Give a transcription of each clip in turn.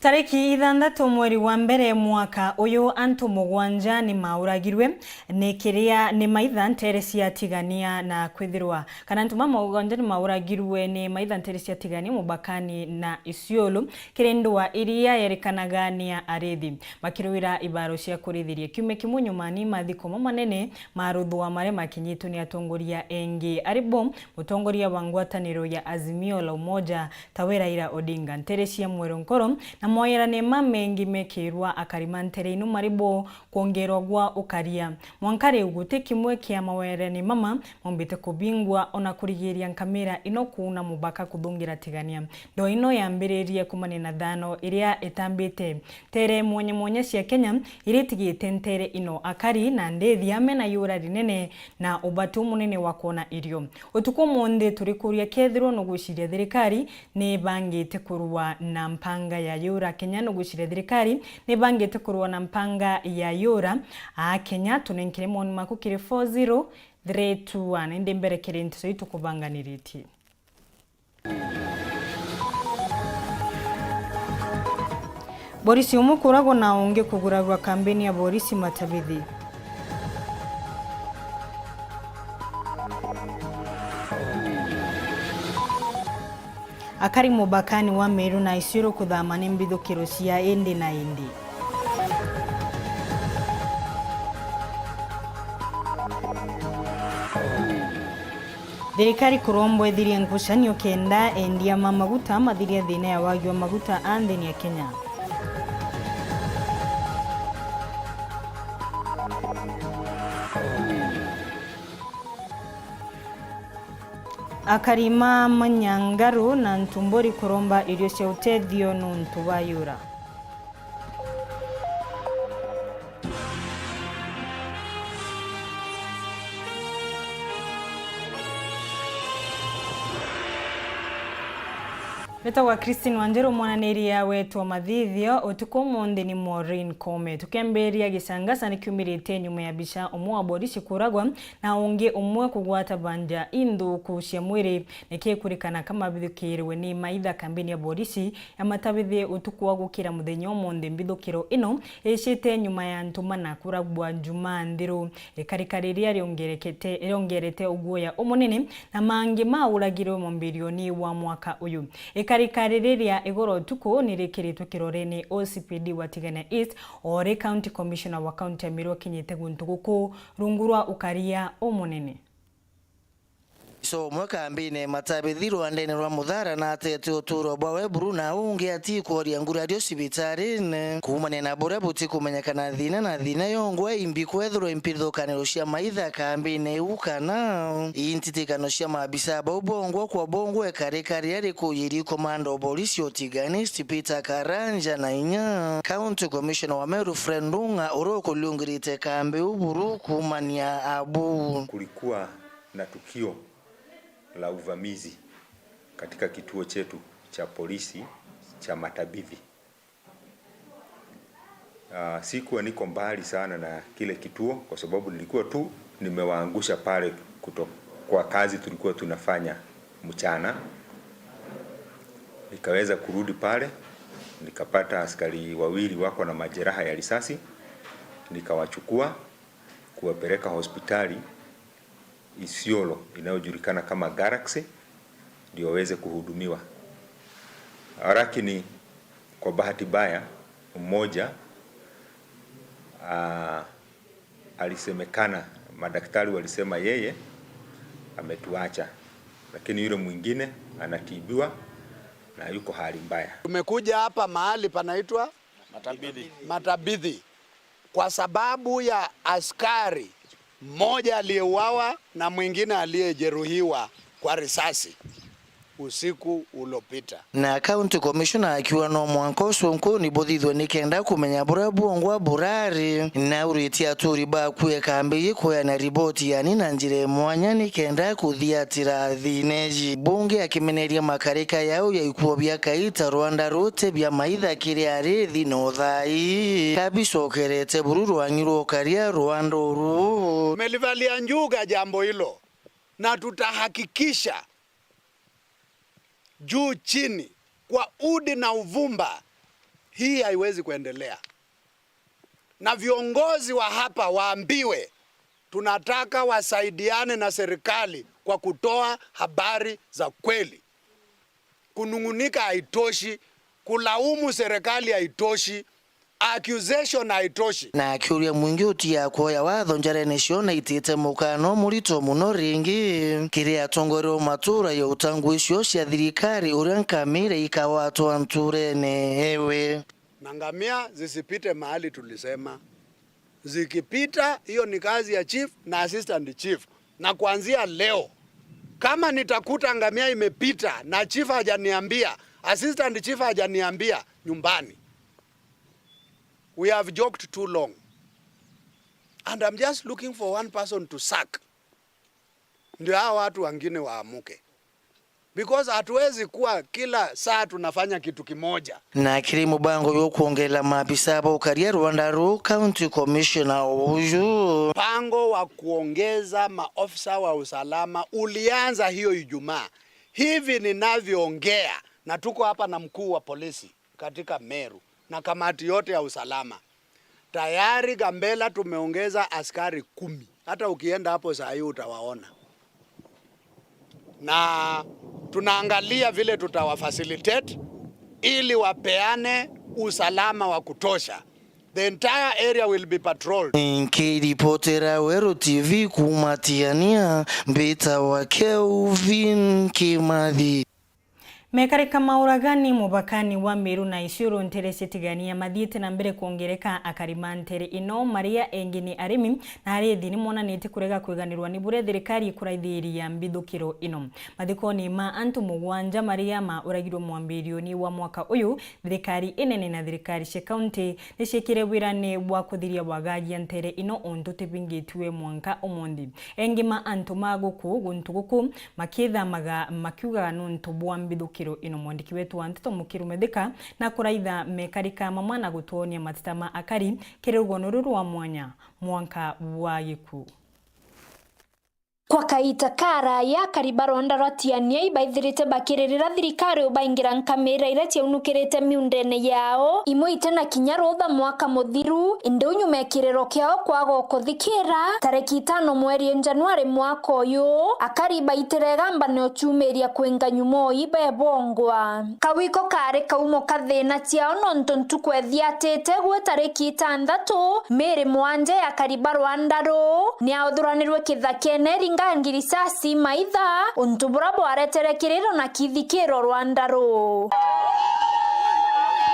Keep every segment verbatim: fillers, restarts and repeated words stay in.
Tariki ithanthatu mweri wa mbere mwaka uyu, antu mugwanja ni mauragirwe ni kiria ni maitha ntere cia Tigania, na kwithirwa kana antu ma mugwanja ni mauragirwe ni maitha ntere cia Tigania mubakani na Isiolo, kiri ndua iria yerikanaga ni ya arithi, bakirwira ibaro cia kurithiria. Kiumia kimwe nyuma ni mathiko mamanene maruthwa maria makinyitwe ni atongoria engi, ari bo mutongoria wa ngwataniro ya Azimio la Umoja, tawe Raila Odinga, ntere cia Mweru Nkoro, na mawerane mamengi mekirwa akari ma ntere ino mari bo kwongerwa gwa ukaria. Mwanka riu guti kimwe kia mawerane mama mombite kubingwa ona kurigiria nkamira ino kuuna mubaka kuthungira Tigania. Ndoo ino yambiririe kumania na thano iria itambite ntere mwanya mwanya cia Kenya iria itigite ntere ino. Akari na ndithia mena yura rinene na ubatu munene wa kwona irio. Utuku umunthi turikuria kethirwa nugwiciria thirikari ni ibangite kurua na mpanga ya yura Kenya, nugwiciria thirikari ni ibangite kurua na mpanga ya yura a Kenya? Tunenkere moni maku kiri four zero three two one. Indi mbere kiri nteto iu tukubanganiritie. Borisi umwe kuragwa na ungi kugurarwa kambini ya borisi Matabithi. Akari mubakani wa Meru na Isiolo kuthama ni mbithukiro cia indi na indi. Thirikari kurombwa ithirie ngucanio kenda endia ma maguta mathirie thina ya wagi wa maguta a nthini ya Kenya. Akari ma Manyangaru na Ntumburi kuromba irio cia utethio nuntu bwa yura. Mbitagwa Christine Wanjiru, mwananiria wetu wa mathithio utuku umunthi ni Maureen Kome. Tukiambiria, gicangasa ni kiumirite nyuma ya bica umwe wa borisi kuragwa na ungi umwe kugwata banja inthuku cia mwiri. Nikikurikana kama bithukirwe ni maitha kambini ya borisi ya Matabithi utuku wa gukira muthenya umunthi. Mbithukiro ino icite nyuma ya antu mana kuragwa Jumaa nthiru. Ikarika riria riongerekete-, riongerete uguoya umunene, na mangi mauragirwe mwambirioni wa mwaka uyu. Ikarika riri ria igoro utuku ni rikiritwe kirorene O C P D wa Tigania East, o ri County Commissioner wa County ya Meru akinyite guntu guku rungu rwa ukaria umunene. Iso umwe kambine Matabithi rwandene rwa Muthara na atete uturo bwawe buru, na ungi atikworia ngurario cibitarine. Kuumania na buria butikumenyekana, thina na thina yongwa imbi kwethirwa impithukaniro cia maitha kambine iu kana intitikano cia maabisa bau bongwa kwa bongwa, ikarika riria rikuyiri komanda o borisi o Tigania East Peter Karanja na inya County Commissioner wa Meru Fred Ndung'a uria ukuliungirite kambi iu buru kuumania abu. Kulikuwa na tukio la uvamizi katika kituo chetu cha polisi cha Matabithi. Ah, sikuwa niko mbali sana na kile kituo kwa sababu nilikuwa tu nimewaangusha pale kuto-, kwa kazi tulikuwa tunafanya mchana. Nikaweza kurudi pale, nikapata askari wawili wako na majeraha ya risasi, nikawachukua kuwapeleka hospitali Isiolo inayojulikana kama Galaxy ndio waweze kuhudumiwa. Lakini kwa bahati mbaya, mmoja, ah, alisemekana, madaktari walisema yeye ametuacha, lakini yule mwingine anatibiwa na yuko hali mbaya. Tumekuja hapa mahali panaitwa Matabithi. Matabithi kwa sababu ya askari mmoja aliyeuawa na mwingine aliyejeruhiwa kwa risasi usiku uliopita. Na County Commissioner akiuga no mwanka ucunkuni buthithwe ni kenda kumenya buria bwongwa burari, na auritie aturi baku ikambi iji kueana riboti yani na njira ya mwanya ni kenda kuthiatira thina iji. Bunge akimeneria makarika yau ya ikuo bia kaita rwanda ruti bia maitha kiri arithi na uthai. Kabicokerete buru rwangi rwa ukaria rwanda uru. Tumelivalia njuga jambo hilo na tutahakikisha juu chini, kwa udi na uvumba, Hii haiwezi kuendelea. Na viongozi wa hapa waambiwe, tunataka wasaidiane na serikali kwa kutoa habari za kweli. Kunung'unika haitoshi, kulaumu serikali haitoshi, accusation haitoshi. Na akiuria mwingi utiga kuoya watho njarene cio na itite mukano murito muno ringi kiri atongoria o matura ya utangu icio cia thirikari uria nkamira ikawatwa nturene ewe. Na ngamia zisipite mahali tulisema. Zikipita, hiyo ni kazi ya chief na assistant chief. Na kuanzia leo, kama nitakuta ngamia imepita na chief hajaniambia, assistant chief hajaniambia, nyumbani. We have joked too long. And I'm just looking for one person to sack. Ndio hawa watu wengine waamuke. Because hatuwezi kuwa kila saa tunafanya kitu kimoja. Na kiri mubango yo kuongerera maabisa ba ukaria Rwanda ru County Commissioner uyu. Mpango wa kuongeza maofisa wa usalama ulianza hiyo Ijumaa. Hivi ninavyoongea, na tuko hapa na mkuu wa polisi katika Meru na kamati yote ya usalama. Tayari Gambela tumeongeza askari kumi. Hata ukienda hapo saa hii utawaona. Na tunaangalia vile tutawafacilitate ili wapeane usalama wa kutosha. The entire area will be patrolled. Nkiripotera Weru T V kuuma Tigania, mbitawa Kelvin Kimathi. Mekarika ma uragani mubakani wa Meru na Isiolo ntere cia Tigania mathiite na mbere kwongereka. Akari ma ntere ino, maria engi ni arimi, na arithi, ni monanitie kurega kwiganirwa ni buria thirikari ikuraithiria mbithukiro ino. Mathikoni ma antu mugwanja maria mauragirwe mwambirioni wa mwaka uyu, thirikari inene na thirikari cia kaunti ni ciekire wirani bwa kuthiria wagagia ntere ino untu tibingitue mwanka umunthi. Engi ma antu ma guku guntu guku makithamaga makiugaga nuntu bwa mbithukiro ino. Mwandiki wetu wa nteto Mukiru Methika na kuraitha mekarika mamwe na gutwonia mateta ma akari kiri rugono ruru rwa mwanya mwanka wa giku. Kwa kaita karaya, akari ba rwanda rwa Tiania ibaithirite bakiririra thirikari ubaingira nkamira iria ciaunukirite miundene yao, imwe iti na kinya rutha mwaka muthiru, indi unyuma ekiriro kiao kwaga ukuthikira, tariki itano mweri Januari mwaka uyu, akari baitire igamba ni ucumiria kwinga nyuma o ibebongwa. Kawiko kari kaumo ka thina ciao, nontu ntuku ethiatite gwe tariki itanthatu, miri mwanja ya akari ba rwanda ru ni yauthuranirwe kithakene iringa ngirisasi maitha, untu bura bwaretere kiriro na kithikiro rwanda ru.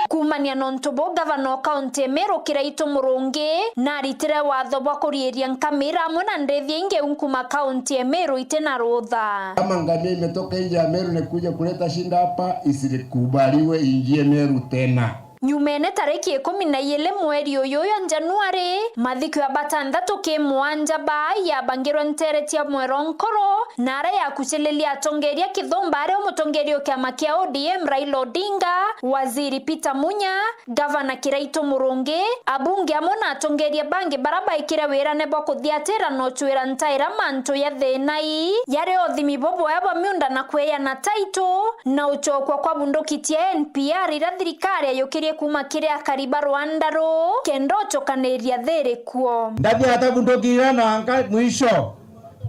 Kumania nontu bu, gavana o kaunti ya Meru Kiraitu Murungi naritire watho bwa kuriiria nkamira amwe na ndithia ingi nkuma kaunti ya Meru iti na rutha. Kama ngamia imetoka nje ya Meru na kuja kuleta shida hapa, isikubaliwe ingie Meru tena. Nyumene tariki ikumi na iiri mweri uyu ya Januari, mathiko ya batanthatu ki mwanja baa yabangirwe ntere cia Mwero Nkoro, na aria yakucilirie atongeria kithumba, aria umutongeria o kiama kia O D M Raila Odinga, waziri Peter Munya, Gavana Kiraitu Murungi, abunge amwe na atongeria bangi bara baikire wirane bwa kuthiatira na ucwira ntaira mantu ya thina ii, yari uthimi bubwea bwa miunda na kweana title, na ucokwa kwa bunduki cia N P R iria thirikari yayukirie kuuma kiri akari ba rwanda ru, kenda ucokaniria thiri kuo. Ndathi ata bunduki iria na anga mwisho,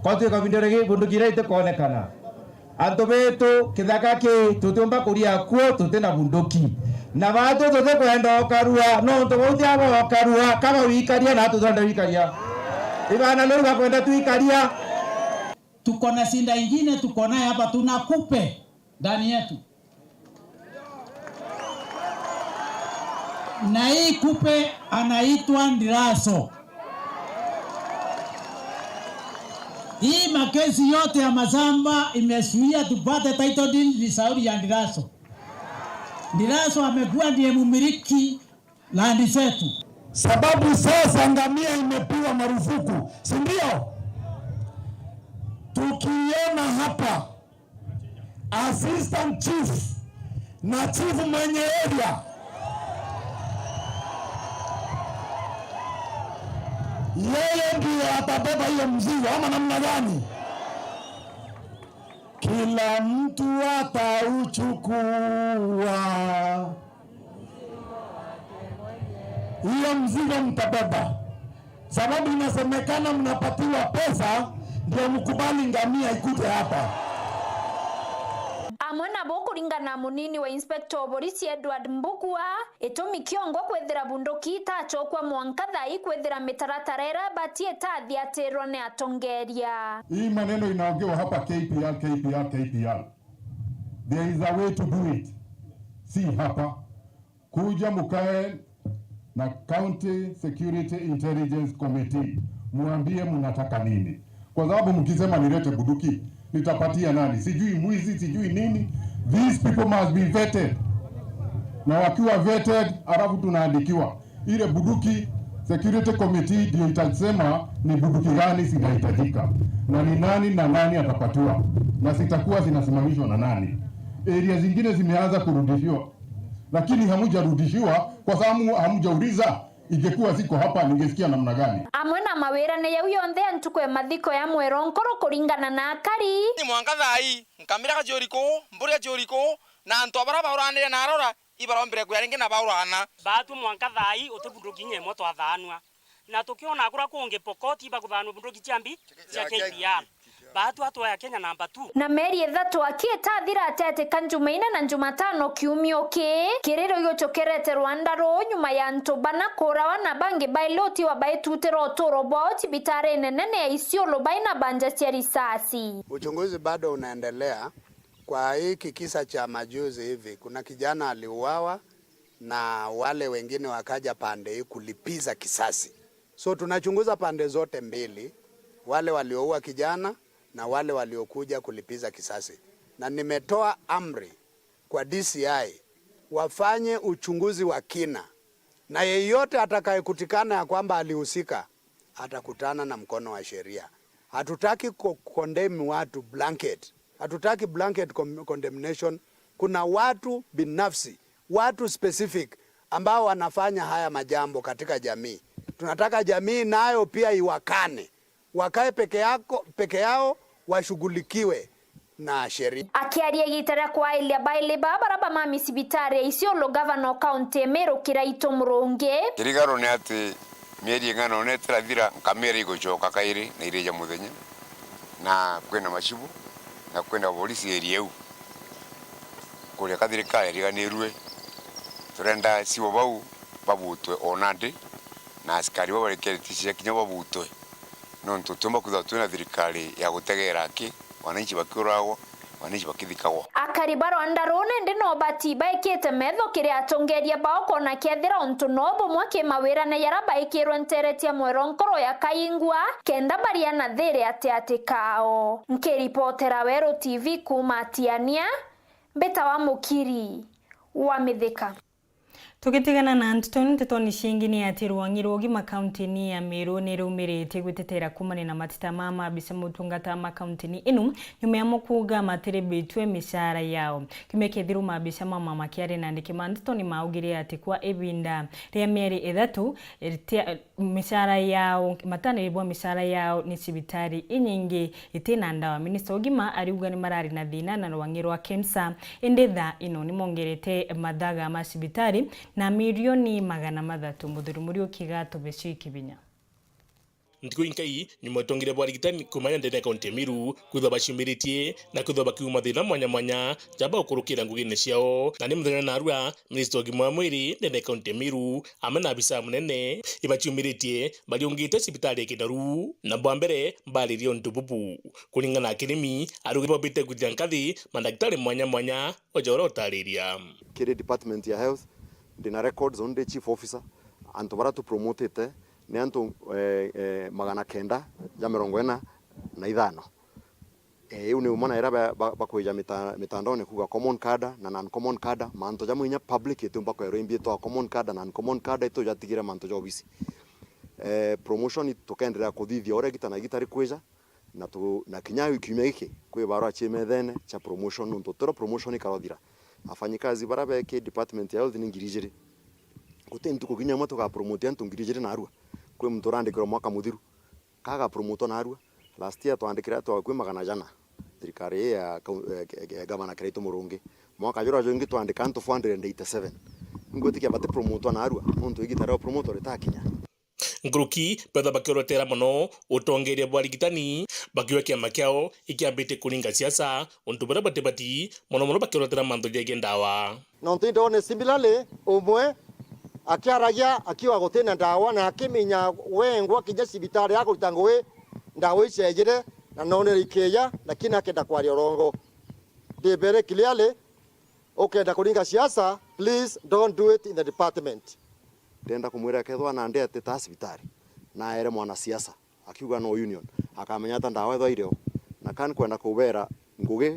kwatuika bindu ringi bunduki iria itikonekana. Antu betu, kithaka ki, tutiumba kuria kuo tuti na bunduki. Na batu tutikwenda ukarua, nontu bau ti aba ukarua, kaba wikaria na atu twenda wikaria. Ibana riu bakwenda twikaria. Tuko na shida ingine tuko nayo hapa, tuna kupe ndani yetu. Na hii kupe anaitwa Ndiraso. Hii makesi yote ya mashamba imezuia tupate title deed ni shauri ya Ndiraso. Ndiraso amekuwa ndiye mumiliki land zetu. Sababu sasa ngamia imepigwa marufuku, si ndio? Tukiona hapa assistant chief na chief mwenye area, yeye ndiye atabeba hiyo mzigo, ama namna gani? Kila mtu atauchukua. Hiyo mzigo mtabeba, sababu inasemekana mnapatiwa pesa ndio mkubali ngamia ikuje hapa. Amwe nabo kuringana na munini wa Inspector wa borisi Edward Mbugua, itumi kiongo kwithira bunduki itachokwa mwanka thaa ii kwithira mitaratara iria ibati itathiatirwa ni atongeria. Hii maneno inaongewa hapa K P R, K P R, K P R. There is a way to do it. Si hapa. Kuja mukae na County Security Intelligence Committee, muambie mnataka nini, kwa sababu mkisema nilete bunduki, nitapatia nani? Sijui mwizi, sijui nini. These people must be vetted, na wakiwa vetted, alafu tunaandikiwa ile bunduki. Security Committee ndio itasema ni bunduki gani zinahitajika na ni nani na nani atapatiwa, na zitakuwa zinasimamishwa na nani. Area zingine zimeanza kurudishiwa, lakini hamujarudishiwa kwa sababu hamujauliza. Ingekuwa ziko hapa, ningesikia namna gani? Amwe na mawirane yau yonthe ya ntuku ya mathiko ya Mweronkoro kuringana na akari. Ni mwanka thaa ii, nkamira kajuriku, mburia juriku, na antu abara bauranire na arora, ibarombire kuya ringi na baurana. Baatwi mwanka thaa ii utibunduki inya imwe twathaanua. Na tukiona kuria kungi Pokot ibakuthaanua bunduki cia mbi cia K P R. Baatwi atwaya Kenya namba two. Na mieri ithatu aki itathira atetika Njumaine na Njumatano kiumio ki, kiriro gigucokerete Rwanda ruu nyuma ya antu bana kuurawa na bangi baili utiwa baitutira uturo bwao cibitarine nene ya Isiolo baina banja cia risasi. Uchunguzi bado unaendelea kwa hiki kisa cha majuzi hivi. Kuna kijana aliuawa na wale wengine wakaja pande hii kulipiza kisasi. So tunachunguza pande zote mbili, wale walioua kijana na wale waliokuja kulipiza kisasi. Na nimetoa amri kwa D C I wafanye uchunguzi wa kina, na yeyote atakayekutikana ya kwamba alihusika atakutana na mkono wa sheria. Hatutaki ku condemn watu blanket. Hatutaki blanket com- condemnation. Kuna watu binafsi, watu specific ambao wanafanya haya majambo katika jamii. Tunataka jamii nayo pia iwakane, wakae peke yako, peke yao, washughulikiwe na sheria. Akiaria igita ria kwailia baili ba bara bamami cibitari ya Isiolo, gavana o kaunti ya Meru Kiraitu Murungi. Kirigaro ni ati mieri ing'ana ona itirathira, nkamira igucoka kairi na iria ja muthenya, na kwina macibu na kwina borisi area iu. Kuria ka thirikari iriganirue, turenda cibo bau babutwe o nandi, na asikari bau barekere ticiria kinya babutwe, nontu tutiumba kwithirwa twina thirikari ya gutegeera aki, wananchi bakiuragwa, wananchi bakithikagwa. Akari ba Rwanda ruu nandi no bati baikite metho kiri atongeria bao kwona kethira untu no bumwe ki mawirane jaria baikirwe nteere cia Mweronkoro ya Kaingwa, kenda baria na thiri atiati kao. Nkiripotera Weru T V kuuma Tiania, mbitawa Mukiri wa Mithika. Tugitigana na ndeto, ntetoni ciingi ni ati rwang'i rwa ugima kaunti-ini ya Meru ni rumiritie gwitetera kuumania na mateta ma maabisa ma utungata ma kaunti-ini inu, nyuma yamo kuuga matiribitue micara yao. Kiumia kithiru maabisa ma mama kiari na andiki ma ndeto ni maugire ati kwa ibinda ria mieri ithatu, ritia-, micara yao, mataniribwa micara yao ni cibitari inyingi itina ndawa. Minista ugima ariuga ni marari na thina na rwang'i rwa KEMSA, indi thaa ino ni mongerete mathaga ma cibitari na milioni magana mathatu. Muthuri Muriuki gatubeci kibinya. Ntuku inkai nyuma utongeria bwa arigitani kumanya ndene ya kaunti ya Meru kwithwa baciumiritie na kwithwa bakiuma thina mwanya mwanya jaba gukurukira ngugine ciao, na ni muthenya narua Minista wa ugima wa mwiri ndene ya kaunti ya Meru, amwe na abisa munene, ibaciumiritie bariungite cibitari ya Kinoru, na bwa mbere baririe untu bubu. Kuringana na Kirimi, arauga bobite kwithira nkathi mandagitari mwanya mwanya oja uria utariria. Kiri department ya health, ndina records, on ndi chief officer, antu baria tupromotete ni antu, eh, eh, magana kenda ja mirongo ina na ithano. Eh, iu ni umwe na iria ba-, ba-, bakwija mita-, mitandaoni kuuga common cadre na non common cadre, mantu jamwe inya public itiumba kwerwa imbi itwa common cadre na non common cadre, itu jatigire mantu ja obisi. Eh, promotion tukenderea kuthithia uria igita na igita rikwija, na tu-, na kinya kiumia giki kwi barua cia methene cia promotion, nontu tiro promotion ikarothira. Afanyikazi baria beki department ya health ni ngiri ijiri. Guti ntuku kinya imwe tugapromote antu ngiri ijiri narua. Kwi muntu urandikirwa mwaka muthiru. Ka agapromotwa narua. Last year twandikire atwakui magana jana, thirikari ii ya kau-, eh, eh, eh, Gavana Kiraitu Murungi. Mwaka juria jungi twandika antu four hundred and eighty-seven. Ngwitikia bati promotwa naarua, nontu igita ria promotwa ritakinya. Nkuruki betha bakiorotera mono utongeria bwa arigitani, bakiuga kiama kiao ikiambite kuringa siasa, untu buria bati bati, mono mono bakiorotera mantu jegie ndawa. Nontu indone similarly, umwe akiaragia akiuga gutina ndawa, na akiminya wengwa kinya cibitari ya kurita ngugi, ndawa icejire, na nonere ikeeja, lakini akenda kwaria urongo. Ndi very clearly, ukenda kuringa siasa, please don't do it in the department. Ndenda kumwira kethwa nandi atita cibitari, na aere mwanasiasa, akiuga no union, akamenya ata ndawa ethwa irio. Na kan kwenda kubera ngugi,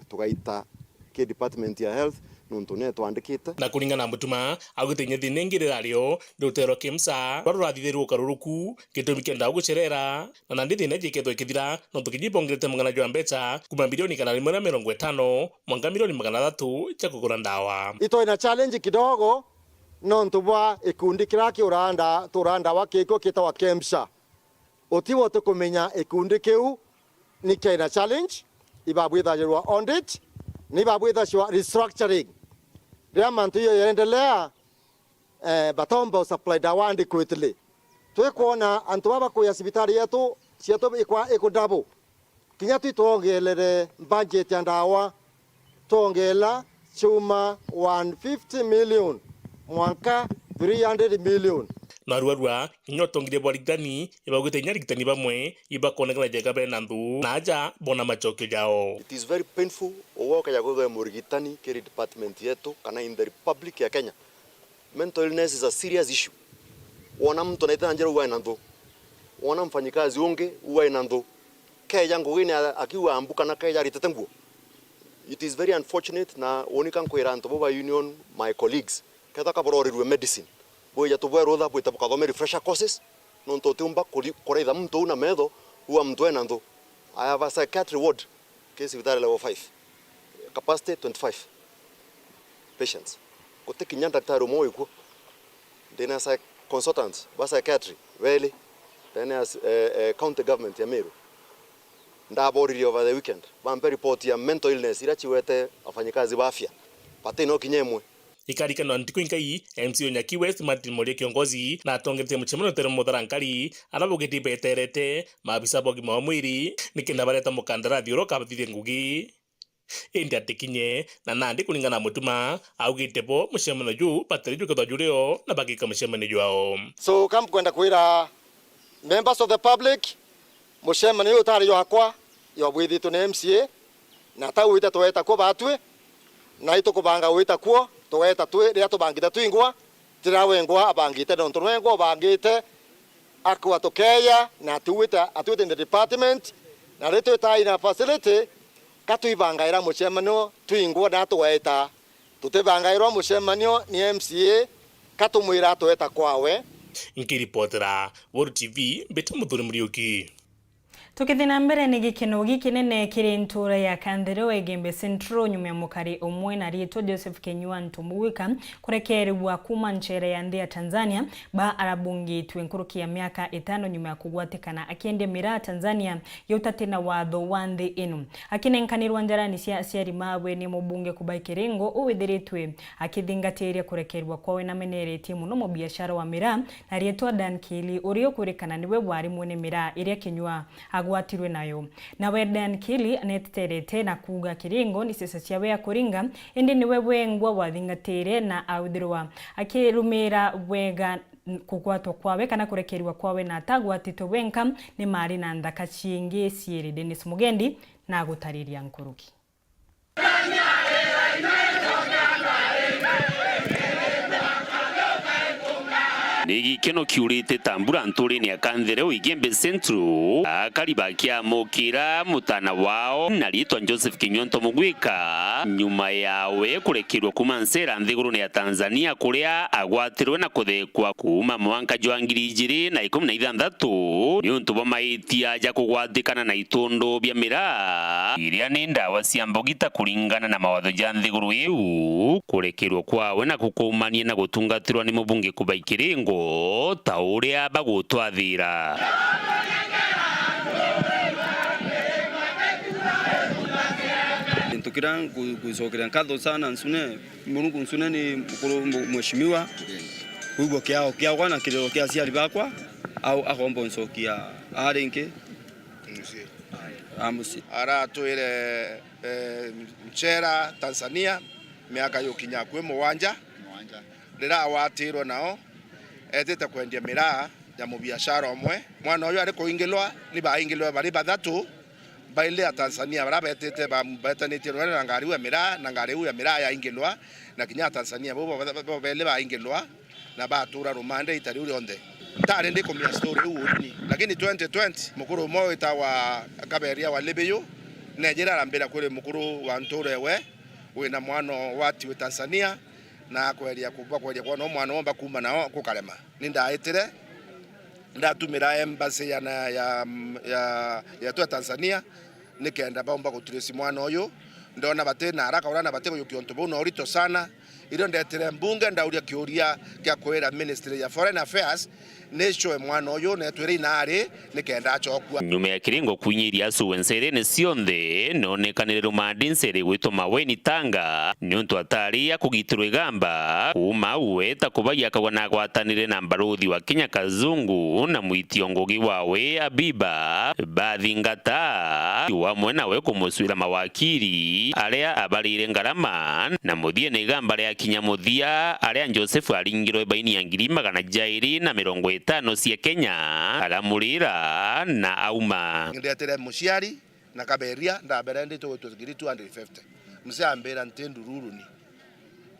tugaita ki department ya health, nontu ne twandikite. Na kuringana na Mutuma, augite kinya thina ingi rirario ni rutero KEMSA, rwa rurathithirue ukaruruku, gitumi kia ndawa gucerera, na nandi thina iji ikethwa ikithira, nontu kinya ibongerete mugana jwa mbeca, kuma milioni igana rimwe na mirongo itano, mwanka milioni magana athatu cia kugura ndawa. Itwina challenge kidogo, nontu bwa ikundi kiria kiuraa nda-, turaa ndawa kikio kitagwa KEMSA. Utibo tukumenya ikundi kiu ni kiina challenge, ibabwithagirwa audit, ni ibabwithagirwa restructuring. Riria mantu iyo yaendelea, eh, batomba u supply ndawa adequately. Twikwona antu baba bakuya cibitari yetu, cietu ikwa-, iku double. Kinya twi twongelere budget ya ndawa, twongela chuma one fifty million, mwanka three hundred million. Na ruarua, kinya utongeria bwa arigitani, ibaugite kinya arigitani bamwe ibakonekana jega bena nthu, na aja bona macokio jao. It is very painful, ugwe ukeja kwithwa murigitani kiri department yetu, kana in the Republic ya Kenya. Mental illness is a serious issue. Wona muntu naite na njira, uwe ena nthu. Wona mfanyikazi ungi, uwe ena nthu. Keja ngugine a-, akiuga mbu kana keja aritete nguo. It is very unfortunate, na uuni ka nkwira antu bo ba union, my colleagues, kethwa ka burorirue medicine, bwija tubwe rutha bwite bukathome refresher courses, nontu utiumba kuri-, kuraitha muntu uu na metho, uwa muntu ena nthu. I have a psychiatry ward, ki cibitari level five, capacity twenty-five patients. Guti kinya ndaktari umwe wikuo. Ndina psy-, consultants ba psychiatry beli ndene ya s-, eh, eh, county government ya Meru. Ndaboririe over the weekend, bampe report ya mental illness iria ciwete wafanyikazi ba afya. Bati no kinya imwe. Ikarikanwa ntiku inkai, M C A o Nyaki West Martin Moria Kiongozi na atongeretie mucemanio tere Mutharankari, aria baugite ibeterete maabisa ba ugima wa mwiri nikenda bareta mukandarathi uria ukabathithia ngugi. Indi atikinye, na nandi kuringana na Mutuma, augite bo mucemanio juu batari jukethwa jurio na bagika mucemanio jwao. So, ka mbukwenda kwira members of the public, mucemanio uyu utari jwakwa, jwabwithitwe ni M C A, na tau wita tweta kuo batwi, na itukubanga wita kuo, tugeta twi, riria tubangite twingwa, tira wengwa abangite, nontu nwengwa ubangite, akwa tukeya, na atuite, atuite in the department, na riria twitaa in a facility, ka twibangaira mucemanio twingwa na tugeta. Tutibangairwa mucemanio ni M C A, ka tumwira atweta kwawe. Nkiripotera Weru T V, mbita Muthuri Muriuki. Tukithii na mbere, ni gikeno gikinene kiri ntuura ya Kanthereo Igembe Central, nyuma ya mukari umwe na riitwa Joseph Kinyua Ntumugwika kurekerwa kuuma ncheera ya nthi ya Tanzania, ba arabungitwe nkuruki ya miaka itano nyuma ya kugwatikana akiendia miraa Tanzania ya utati na watho wa nthi ino. Akinenkanirwa njarani cia aciari mawe ni mubunge Kubai Kiringo, uu withiritwe akithingatiria kurekerwa kwawe, nameneretie mono mubiashara wa miraa na riitwa Dan Kili, uria ukwirikana niwe wari mwene miraa iria Kinyua agwatirwe nayo. Nawe Dan Kili neteterete na kuuga Kiringo ni ciaca ciawe ya kuringa, indi niwe wengwa wathingatire na authirwa akirumira bwega kugwatwa kwawe kana kurekerwa kwawe, na atagwatitwe wenka, ni mari na nthaka ciingi ciiri. Dennis Mugendi na agutariria nkuruki. Ni gikeno kiurite ta mbura ntuurine ya Kanthereo Igembe Central, akari bakiamukira mutana wao na riitwa Joseph Kinyua Ntumugwika, nyuma yawe kurekerwa kuuma nseera nthigurune ya Tanzania, kuria agwatirwe na kuthekwa kuuma mwanka jwa ngiri ijiri na ikumi na ithanthatu niuntu bwa maitia ja kugwatikana na itundu bia miraa, iria ni ndawa cia mbugita kuringana na mawatho ja nthiguru iu. Kurekerwa kwawe na kukuumania na gutungatirwa ni mubunge Kubai Kiringo ta uria bagutwathira. Tukira ngu-, ngucokeria nkatho sana Nsune, Murungu Nsune ni mukuru mu-, mheshimiwa. Kwigua kiao kiakwa na kiriro kia aciari bakwa, au akomba uncokia aa ringi. Mucii. Aa mucii. Aratwire, eh, nchera Tanzania miaka yukinya akui mugwanja. Mugwanja. Riria agwatirwe nao, etite kwendia miraa ya mubiashara umwe. Mwana uyu ari kuingilwa, ni baingilwe bari bathatu, bairi a Tanzania baria betite ba-, betanitie rugari na ngari iu ya miraa, na ngari iu ya miraa yaingilwa, na kinya Atanzania bau bo-, bo-, beli baingilwa, na batura rumande ita riu rionthe. Ntari ndikumenya story iu urini, lakini twenty twenty, mukuru umwe witagwa Kaberia wa Libiyu, nejire arambira kuri mukuru wa ntuura ewe, wina mwana watiwe Tanzania, na akweria ku-, bakweria kwona mwana womba kuuma nao kukarema. Ni ndaitire, ndatumira embassy ya na-, ya, ya, yetu ya Tanzania, nikenda baumba gutrace mwana uyu. Ndona bati na haraka, urana bati kujukia untu buu na urito sana. Irio ndetire mbunge, ndauria kiuria kia kwira Ministry ya Foreign Affairs, ni shoe mwana uyu, na etwire inari, nikenda acokua. Nyuma ya Kiringo kwinyiria acuwe nserene cionthe, nonekanire rumandi ncere gwitwa Maweni Tanga, niuntu atari akugitirwa igamba. Kuuma au eta kubai akauga nagwatanire na mbaruthi wa Kenya Kazungu na mwitio ngugi wawe Abiba, bathingata, wamwe nawe kumucwira mawakiri aria abarire ngarama, na muthiene igamba riakinya muthia, aria Joseph aringirwe baini ya ngiri magana jairi na mirongo itano cia Kenya, aramurira na auma. Ndetire muciari na Kaberia, ndabere ndi tugwitwo ngiri two hundred fifty. Mzee ambira nti ndururu ni.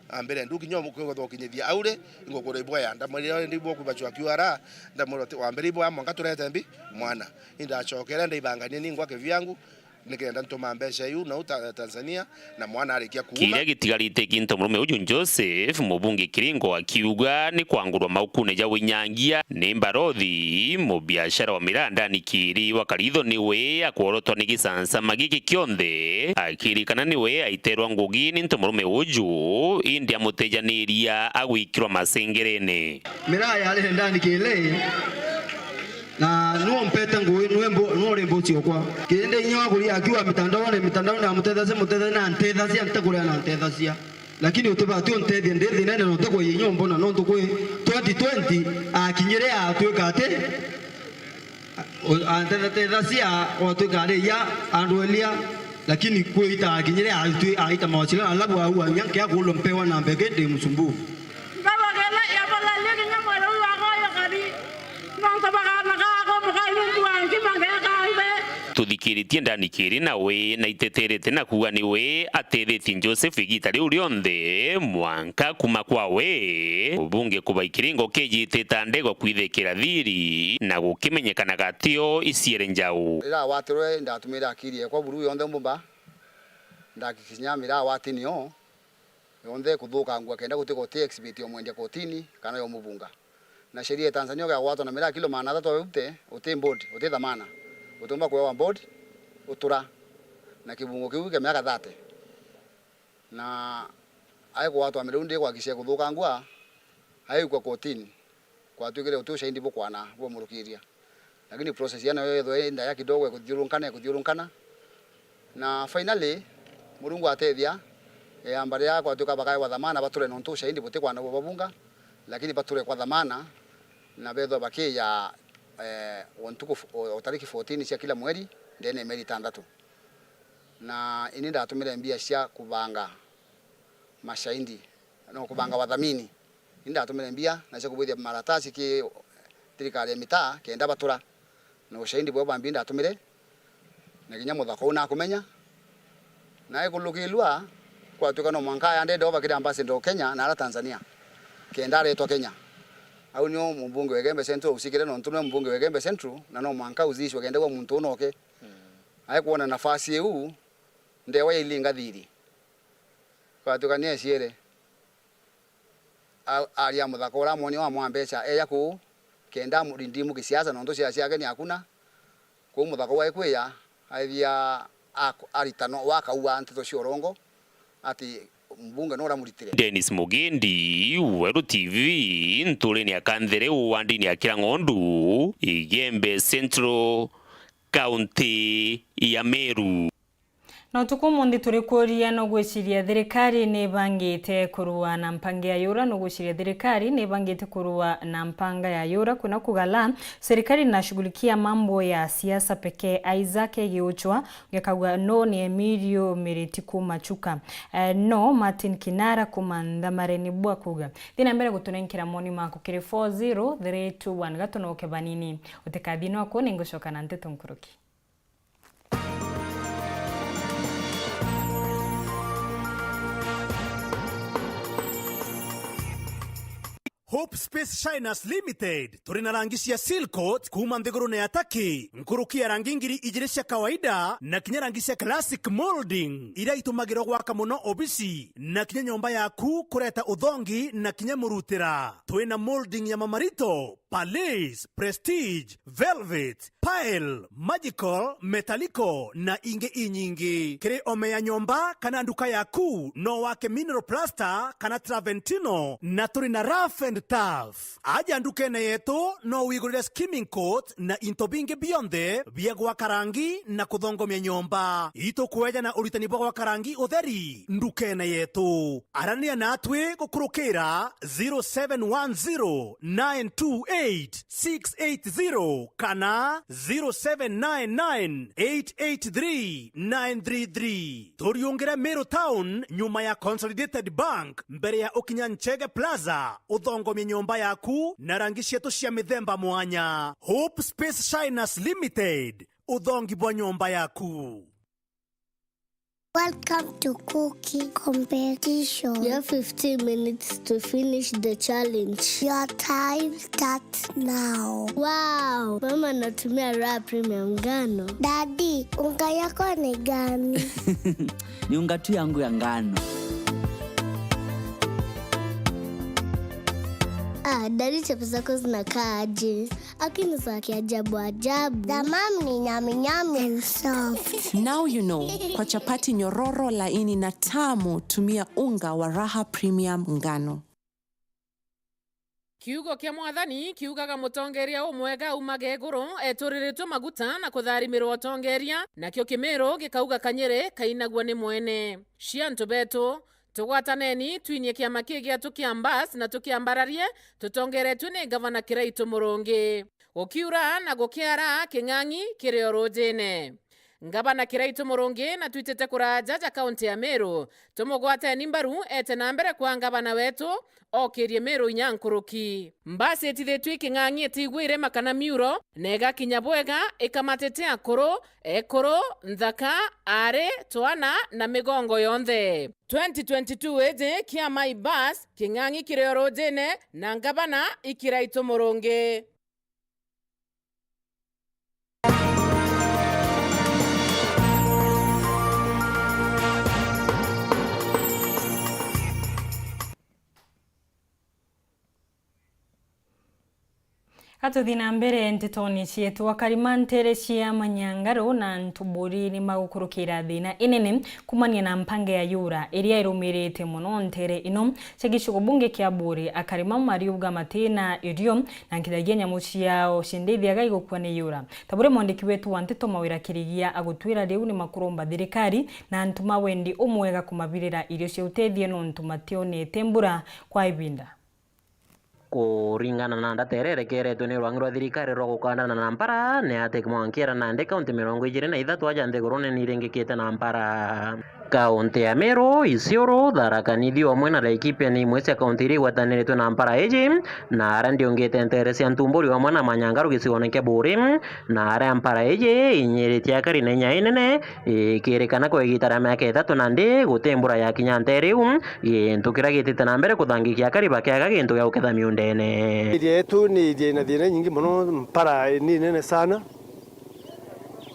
Ambire ndu kinya umu-, kwigotha ukinyithia aure, ingukura iboya. Ndamwirire ndi bwo kubachwa Q R A, ndamwira uti, wambire iboya mwanka turete mbi mwana. Indacokere ndaibangania ningwa kivyangu, nikenda ntuma mbeca iu nau Ta-, Tanzania, na mwana arikia kuuma. Kiria gitigarite kintu murume uju Joseph, mubunge Kiringo akiuga ni kwangurwa maukune ja winyangia ni mbarothi, mubiashara wa miraa ndani Kiri wa Karitho niwe akworotwa ni gicancama giki kionthe, akirikana niwe aiterwa ngugi ni ntu murume uju, indi amutejaniria agwikirwa macengerene. Miraa yari ndani Kiri, na nuo mpete ngui, nwe mbo-, nuo ri mbuci okwa. Kiri ndi inya wa kuria akiwa mitandaone, mitandaone amutethacia, mutethacia na ntethacia, ntakuria na ntethacia. Lakini utibati untethia ndi thinene na utikwiya inya umbona, nontu kwi twenty twenty akinyire atwika ati, o-, antetheteethacia, watwika ari iya andwelia, lakini kwi ita akinyire atwi-, aita mawasiliano, alafu au anya nkia kuulwa mpewa na mbeke ndi musumbu. Mbabagela ya balalia kinya mwere uyu agoyo kari. Nontu bagaana gakwa mukai nuntu wa ngima ngeeka mbe. Tuthikiritie ndani Kiri nawe na iteterete na kuuga niwe atethetie Joseph igita riu rionthe mwanka kuma kwawe. Ubunge kubai Kiringo kijitita ndego kwithikira thiri na gukimenyekana gatio iciere njau. Riria agwatirwe, ndatumire akiri ekwa buru yonthe mbumba, ndakikinya miraa watinio. Yonthe kuthukangua kenda gutigwa uti exhibit ya mwendia kotini kana ya umubunga. Na sheria ya Tanzania ukagwatwa na miraa kilo magana athatu au ute, uti board, uti dhamana. Utiumba kuewa board, utura na kibungo kiu kia miaka thirty. Na aikugwatwa miraa ndi gwakisia kuthukangua, aikwa kotini. Kwatwikire uti ushahidi bukwana bumurukiria. Lakini process ya nayo yethwe i ndaya kidogo, ikuthiurunkana, ikuthiurunkana. Na finally, Murungu atethia, eamba riria kwatuika bakaewa dhamana bature nontu ushahidi butikwana bubabunga, lakini bature kwa dhamana, na bethwa bakiya, eh, o ntuku f-, o, o tariki fourteen cia kila mweri, ndene ya mieri itantatu. Na ini ndatumire mbia cia kubanga mashahidi, no kubanga wathamini. Ni ndatumire mbia na cia kubwithia maratasi ki thirikari ya mitaa kenda batura na ushahidi bwao bwa mbia ndatumire, na kinya muthaka uu nakumenya. Na ikulukilwa kwatuika no mwanka ayande ndova kiri ambassador o Kenya na ara Tanzania kenda aretwa Kenya. Au nio mumbunge wa Igembe Central usikire nontu nwe mumbunge wa Igembe Central na no mwanka uzishwa kenda gwa muntu unoke. Aikwona nafasi iu ndewa ya ilinga thiri. Kwatuika ni eciere. A-, aria muthaka uria amwonia wa mwa mbeca eja kuu, kenda amurindimu kisiasa, nontu cia ciake ni akuna. Kuu muthaka uu aikwiya, aithia ak-, aritanwa, wakaua nteto cia urongo, ati mbunge no uramuritire. Dennis Mugendi, Weru T V, nturene ya Kanthere, wandini ya Kirang'ondu, Igembe Central, kaunti ya Meru. Na utuku umunthi turi kuuria, nugwiciria thirikari ni ibangite kurua na mpanga ya yura? Nugwiciria thirikari ni ibangite kurua na mpanga ya yura? Kwina kuuga la, serikali inashughulikia mambo ya siasa pekee. Isaac Giuchwa, ngekauga no ni Emilio Miriti kuuma Chuka. Eh, no Martin Kinara kuuma Nthamareni bwa kuuga. Thi na mbere gutunenkera moni maku kiri four zero three two one. Gatunoke banini. Utikathi noku, ningucoka na nteto nkuruki. Hope Space Shiners Limited, turi na rangi cia Seal Coat kuuma nthigurune ya Turkey, nkuruki ya rangi ngiri ijiri cia kawaida na kinya rangi cia classic molding, iria itumagirwa gwaka mono obisi na kinya nyomba yaku, kureta uthongi na kinya murutira. Twina molding ya mamarito, Palace, Prestige, Velvet, Pearl, Magical, Metallico na ingi inyingi. Kiri ome ya nyomba kana nduka yaku, no wake mineral plaster kana Travertino, na turi na rough and tough. Aja ndukene yetu, no wigurire skimming coat na into bingi bionthe bia gwaka rangi na kuthongomia nyomba. Itukweja na uritani bwa gwaka rangi utheri ndukene yetu. Arania natwi gukurukira zero seven one zero nine two eight six eight zero kana zero seven nine nine eight eight three nine three three. Turiungire Meru Town, nyuma ya Consolidated Bank, mbere ya ukinya Nchege Plaza, uthongomie nyomba yaku na rangi cietu cia mithemba mwanya. Hope Space Shiners Limited, uthongi bwa nyomba yaku. Welcome to cooking competition. You have fifteen minutes to finish the challenge. Your time starts now. Wow, mama anatumia Raha Premium ngano. Daddy, unga yako ni gani? Ni unga tu yangu ya ngano. Ah, daddy, chapo zako zinakaa aje? Lakini za kiajabu ajabu. The mom ni nyami nyami and soft. Now you know, kwa chapati nyororo, laini na tamu, tumia unga wa Raha Premium ngano. Kiugo kia Mwathani kiugaga, mutongeria umwega aumaga iguru, eturiritwe maguta na kutharimirwa utongeria, nakio Kimiru gikauga, kanyiri kainagua ni mwene. Cia antu betu, tugwataneni, twinie kiama kii gietu kia Mbas na tukiambararie, tutongeretue ni Ngavana Kiraitu Murungi. Gukiura na gukiara, King'ang'i kiri o rujine. Ngavana Kiraitu Murungi natwitite kuraja ja kaunti ya Meru. Tumugwateni mbaru, ete na mbere kwa ngavana wetu, okirie Meru inya nkuruki. Mbasi itithitue i King'ang'i itiigua irema kana miuro, na igakinya bwega, ikamatite akuru, ekuru, nthaka, aari, twana na migongo yonthe. Twenty twenty-two iji, kiama i Mbas, King'ang'i kiri o rujine, na ngavana i Kiraitu Murungi. Gatuthi na mbere ntetoni cietu, akari ma ntere cia Manyangaru na Ntuburi ni magukurukira thina inene kumania na mpanga ya yura iria irumirite mono ntere ino cia gicigo bunge kia Buri. Akari mau mariuga matina irio na nkithagia nyamu ciao cindithiaga igukua ni yura. Ta buria mwandiki wetu wa nteto Mawira Kirigia agutwira, riu ni makuromba thirikari na antu ma wendi umwega kumabirira irio cia utethio nontu mationete mbura kwa ibinda. Kuringana na ndata iria irekeretwe ni rwangi rwa thirikari rwa gukandana na mpara, ni ati mwanka iria nandi kaunti mirongo ijiri na ithatu aja nthigurune ni iringikite na mpara. Kaunti ya Meru, Isiolo, Tharaka Nithi amwe na Laikipia ni imwe cia kaunti iria igwataniritwe na mpara iji, na aria ndiungite ntere cia Ntumburi amwe na Manyangaru gicigone kia Buri, na aria mpara iji inyiritie akari na inya inene, ikirikana kwa igita ria miaka ithatu nandi guti mbura yakinya ntere iu, gintu kiria gitite na mbere kuthangikia akari bakiaga gintu gia guketha miundene. Area yetu ni area ina thina nyingi mono, mpara ni nene sana.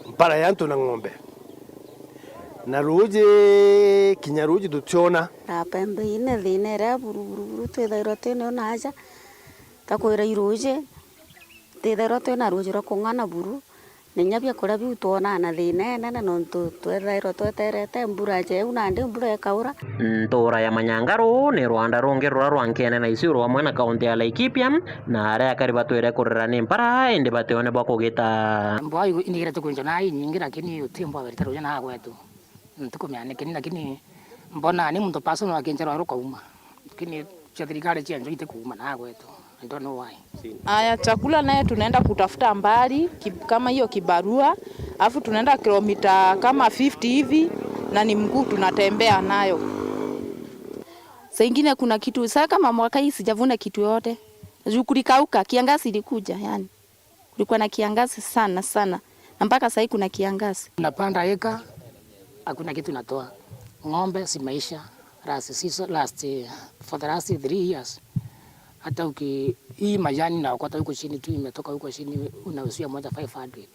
Mpara ya antu na ng'ombe. Na ruuji, kinya ruuji tutiona. Na pembe ine thina iria buru, buru, buru, twithairwa twinayo na aja, takwira iruuji, twithairwa twina ruuji rwa kung'ana buru, na inya biakuria biu twonaa na thina inene, nontu twethairwa tweterete mbura njeu, nandi mbura ikaura. Ntuura ya Manyangaru ni rwanda rungi ruria rwa nkene na Isiolo amwe na kaunti ya Laikipia, na aria akari batwire kurira ni mpara, indi batione bwa kugita. Mbwa igu-, inigerete kwinjwa na inyingi, lakini uti mbwa berita ruja na gwetu. Ntikumenya nikini, lakini mbona ni muntu personal akinjera rukauma. Lakini cia thirikari cia njo itikuuma na gwetu. I don't know why. Aya, chakula naye tunaenda kutafuta mbali ki-, kama hiyo kibarua, afu tunaenda kilomita kama fifty hivi, na ni mguu tunatembea nayo. Saa ingine kuna kitu, saa kama mwaka hii sijavuna kitu yote. Juu kulikauka, kiangazi ilikuja, yani. Kulikuwa na kiangazi sana sana. Na mpaka saa hii kuna kiangazi. Tunapanda eka, hakuna kitu natoa. Ng'ombe zimeisha last season, last, for the last three years. Hata uki-, hii majani naokota huko chini tu, imetoka huko chini, unauzia moja five hundred.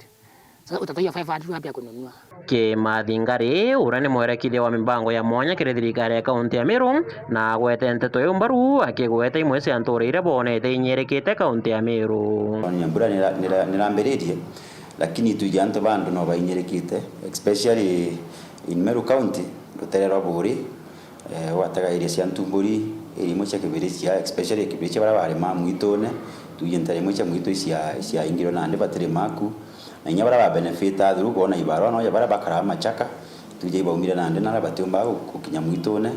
Sasa utatoa five hundred wapi ya kununua? Kimathi Ngari, uria ni mwerekithia wa mibango ya mwanya kiri thirikari ya kaunti ya Meru, na agwete nteto iu mbaru, akigweta imwe cia ntuura iria boonete inyirikite kaunti ya Meru. Nyambura nira-, nira-, nirambiririe, lakini twiji antu ba andu no bainyirikite, especially in Meru County, rutere rwa Buuri, eh, gwatega area cia Ntumburi, area imwe cia Kibirichia, especially Kibirichia baria barimaa mwitune, twiji ntere imwe cia mwitu icia, iciaingirwe nandi batiri maku, na inya baria ba benefit through kwona ibarua, noja baria bakaraa machaka, twiji ibaumire nandi naria batiumba gu-, gukinya mwitune,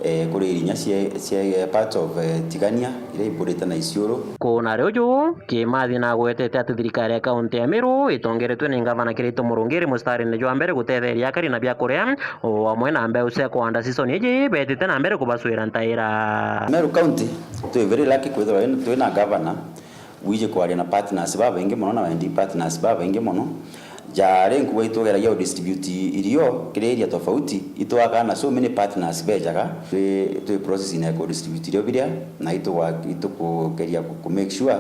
eh, kuri area inya cia, cia part of, eh, Tigania, iria iburite na Isiolo. Kuna ari uju, Kimathi nagwetete ati thirikari ya kaunti ya Meru itongeretwe ni ngavana Kiraitu Murungi iri mustarine jwa mbere gutetheria akari na biakuria, o amwe na mbeu cia kwanda season iji, betite na mbere kubacwira ntaira. Meru County, twi very lucky kwithirwa twina governor wiji kwaria na partners babaingi mono na wendi partners babaingi mono. Jari nkuga itugeragia u distribute irio kiri area tofauti, itwakaa na so many partners bejaga. Twi, twi process ya ku distribute irio biria, na itugwa-, itukugeria ku, ku make sure,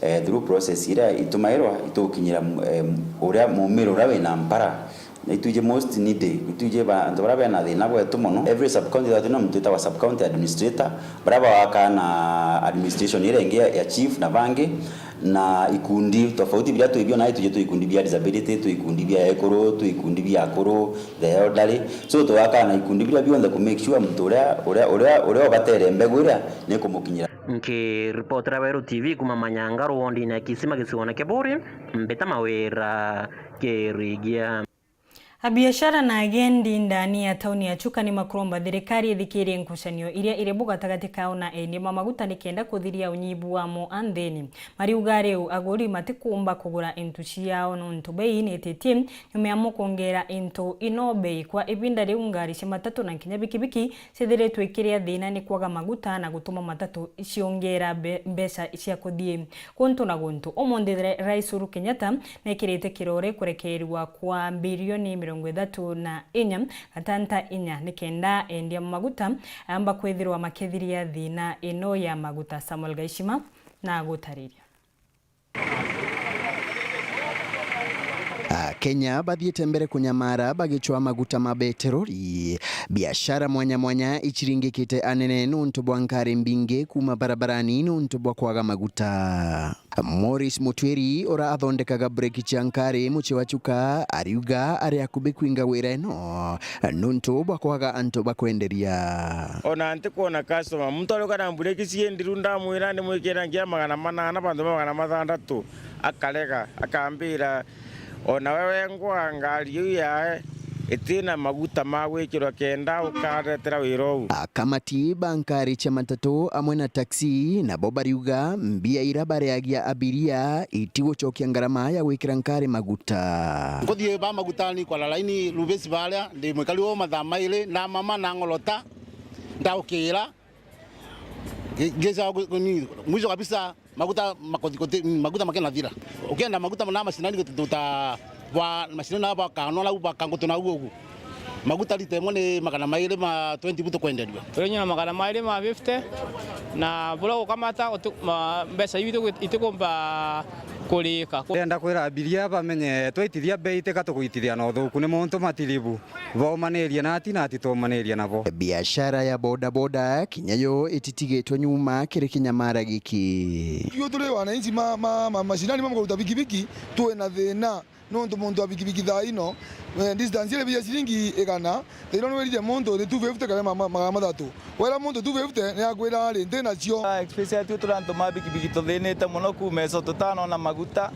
eh, through process iria itumairwa, itugukinyira, eh, uria mumiro uria wina mpara. Na itwiji most needy, itwiji ba-, antu baria bena thina bwetu mono. Every sub county ithathatu na muntu witagwa sub county administrator, baria bawakaa na administration iria ingi ya, ya chief na bangi, na ikundi tofauti biria twi bio, na itwiji twi ikundi bia disability, twi ikundi bia ekuru, twi ikundi bia akuru, the elderly. So twakaa na ikundi biria bionthe ku make sure muntu uria, uria, uria, uria ubatere mbegu iria ni kumukinyira. Nkiripotera Weru T V kuma Manyanga, rwondine ya Kisima, gicigoone kia Buuri, Mbita Mawira Kirigia. Abiashara na agendi ndani ya tauni ya Chuka ni makuromba thirikari ithikirie ngucanio iria iri bu gatagati kao na endia ma maguta nikenda kuthiria unyibu wamo a nthini. Mariuga riu aguri matikumba kugura into ciao nontu bei niititie nyuma yamo kwongera into ino bei. Kwa ibinda riu ngari cia matatu na nkinya bikibiki ciithiritwe ikiria thina ni kwaga maguta na gutuma matatu ciongera mbe-, mbeca cia kuthii guntu na guntu. Umunthi Ra-, Rais Uhuru Kenyatta nekirite kirore kurekerwa kwa mbirioni mirongo ithatu na inya gatanta inya nikenda endia maguta amba kwithirwa makithiria thina ino ya maguta. Samuel Gaishima na gutariria. Akenya bathiite mbere kunyamara bagicwaa maguta ma beterori. Biashara mwanya mwanya ichiringikite anene nuntu bwa nkari mbingi kuuma barabarani nuntu bwa kwaga maguta. Morris Mutwiri, uria athondekaga breki cia nkari mucii wa Chuka, ariuga ari akubi kwinga wira ino nuntu bwa kwaga antu ba kwenderia. Ona ntikwona customer. Muntu ariuka na mbureki cii ndiru, ndamwira ndimwikira ngia magana manana, bantu ba magana mathantatu, akarega, akambira, "Ona we wengwa ngari iu yae itina maguta ma gwikirwa kenda ukaretera wira uu." Akamati ba nkari cia matatu amwe na taxi nabo bariuga mbia ira bareagia abiria itigucokia ngarama ya gwikira nkari maguta. Nguthii ba magutani kwa laini rubesi baria ndi mwikari wo mathaa mairi, na mama na ng'orota, ndaukira, ngi-, ngija gu-, gu-, ni-, mwisho kabisa maguta makothi-, kothi-, maguta makinathira. Ukienda maguta na macinani gututa bwa macinani na bakanwa nau bakangutu nau ugu. Maguta lita imwe ni magana mairi ma twenty bu tukwenderua. Turi nyuma magana mairi ma fifty, na buria gukamata uti-, ma-, mbeca iu itigu-, itikumba kurika. Ndenda kwira abiria bamenye twaitithia bei tika tuguitithia na uthuku, ni muntu matiribu. Baumaniria na ati na ati twomaniria nabo. Biashara ya bodaboda kinya yo ititigitwe nyuma kiri kinyamara giki. Ithui turi wananchi ma, ma, ma, mashinani ma kuruta bikibiki, twi na thina nontu muntu wa bikibiki thaa ino, eh, distance iria bia ciringi igana, thaa ino ni wirite muntu ni two fifty kana ma, ma, magana mathatu. Wera muntu two fifty ni akwira ari nti nacio. Ah, express yetu turi antu ma bikibiki tuthinite muno kuuma eso tutanona maguta.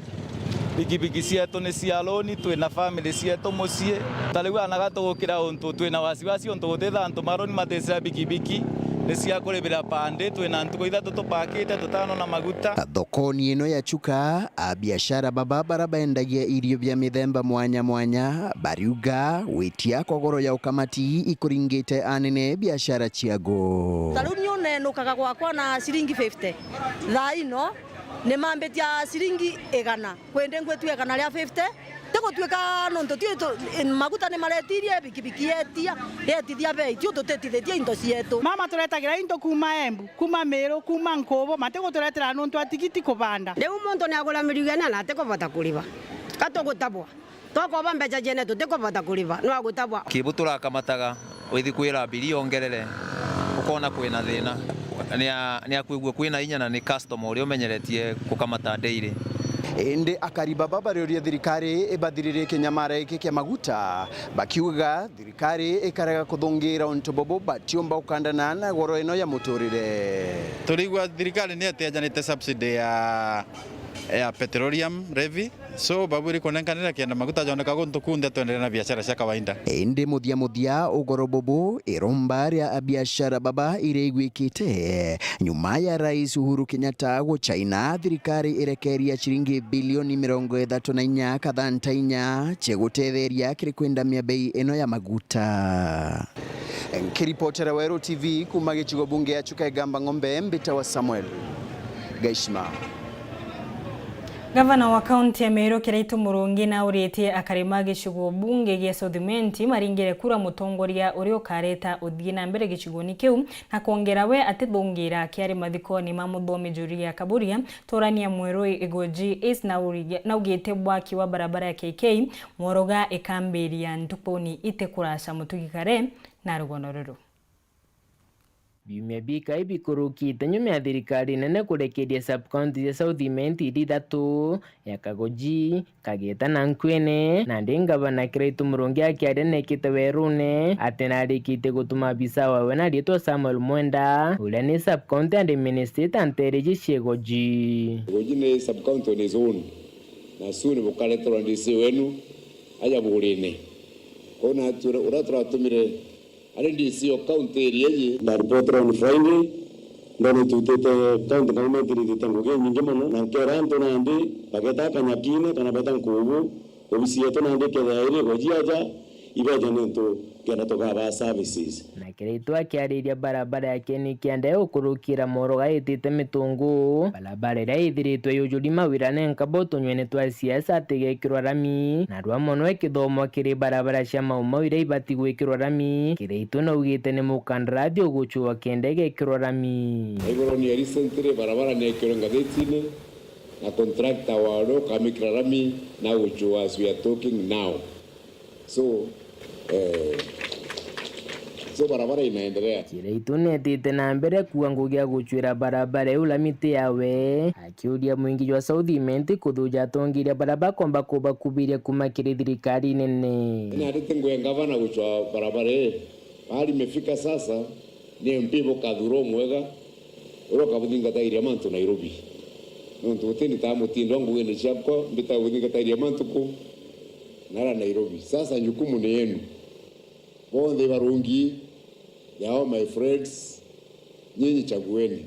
Pikipiki cietu ni cia loan, twina family cietu mucii. Ta riu anaga tugukira untu, twina wasiwasi untu gutitha antu ma loan maticira pikipiki, ni cia kuribira pande, twina ntuku ithatu tupakite tutanona maguta. Thokoni ino ya Chuka, abiashara baba bara bendagia irio bia mithemba mwanya mwanya bariuga gwitia kwa goro ya ukamati ikuringite anene biashara ciago. Ta riu ni unenukaga gwakwa na ciringi fifty. Thaa ino ni mambitia ciringi igana. Kwindi ngwitue igana ria fifty, ti gutuika nontu tui tu-, maguta ni maretirie, pikipiki yetia, yetithia bei, tio tutitithitie into cietu. Mama turetagira into kuuma Embu, kuuma Miru, kuuma Nkubu, matiguturetera nontu atigiti kubanda. Riu muntu ni agura mirigo ina na atikubota kuriba. Ka tugutabwa? Twakoba mbeca ciene tutikubota kuriba, no agutabwa. Kibu turakamataga, withi kwira abiria ongerere, ukona kwina thina. Ni a-, ni akwigua kwina inya na ni customer uria umenyeretie gukamata daily. Indi akari baba bariuria thirikari ibathiririe kinyamara giki kia maguta, bakiuga thirikari ikarega kuthungira untu bubu batiumba gukandana na goro ino ya muturire. Turigua thirikari ni itejanite subsidy ya, ya petroleum levy. So, babwiri kunenkanira kenda maguta joneka guntu kunthe twenderea na biashara cia kawaida. Indi muthia muthia, ugoro bubu, iromba ria abiashara baba iraiguikite nyuma ya Rais Uhuru Kenyatta gucaina thirikari irekeria ciringi bilioni mirongo ithatu na inya kathanta inya cia gutetheria kiri kwindamia bei ino ya maguta. Nkiripotera Weru T V kuuma gicigo bunge ya Chuka Igamba Ng'ombe, mbitawa Samuel Gaishima. Gavana wa kaunti ya Meru Kiraitu Murungi nauritie akari ma gicigo bunge gia South Imenti maringire kura mutongoria uria ukareta uthii na mbere gicigoni kiu, na kwongera we atithungira akiari mathikoni ma muthomi Julia Kaburia, turania Mweru Igoji East, nauriga-, naugite bwaki wa barabara ya K K Mworoga ikambiria ntukuni iti kuraca mutugi kare na rugono ruru. Biumia bikai bikurukite nyuma ya thirikari nene kurekeria sub-county cia South Imenti iri ithatu, ya Kagoji, Kagita na Nkwene, nandi ngavana Kiraitu Murungi akiaria nekite Werune ati narikitie gutuma abisa wawe na riitwa Samuel Mwenda, uria ni sub-county administrator nteere iji cia Igoji. Igoji ni sub-county on its own, na soon bukareterwa D C wenu aja burine. Kwou natwi uria turatumire ari D C o county area iji. Ndaripotera on Friday, ndona itutite county government iritite ngugi inyingi mono, na nkera antu nandi bageta Kanyakine kana beta Nkubu, obisi yetu nandi ikethira iri Igoji aja, ibeja ni untu kenda tugabaa services. Na Kiraitu akiariria barabara ya Kieni Kianda iukurukira Mworoga itite Mitungu, barabara iria ithiritwe yujuri mawira nenka bo tunyuene twa siasa atigekirwa rami, na rwa mono ikithomwa kiri barabara cia Mau Mau iria ibati gwikirwa rami. Kiraitu naugite ni mukandarathi ugucua kenda igekirwa rami. Na iguru ni recently barabara niekirwe ngathitine, na contractor wa uria ukamikira rami na gucua as we are talking now. So, eh, so barabara inaendelea. Kiraitu netite na mbere kuuga ngugi ya gucwira barabara iu lami ti yawe, akiuria mwingi jwa South Imenti kuthuja atongeria baria bakomba kubakubiria kuuma kiri thirikari nene. Nandi ti ngugi ya ngavana gucwa barabara ii. Pahali imefika sasa, ni M P bukathura umwega, uria ukabuthingatairia mantu Nairobi. Nontu guti nditaga mutindo ngugine ciakwa, mbitaga buthingatairia mantu ku? Nara Nairobi. Sasa jukumu ni yenu. Bonthe barungi, they are all my friends, nyinyi chagueni.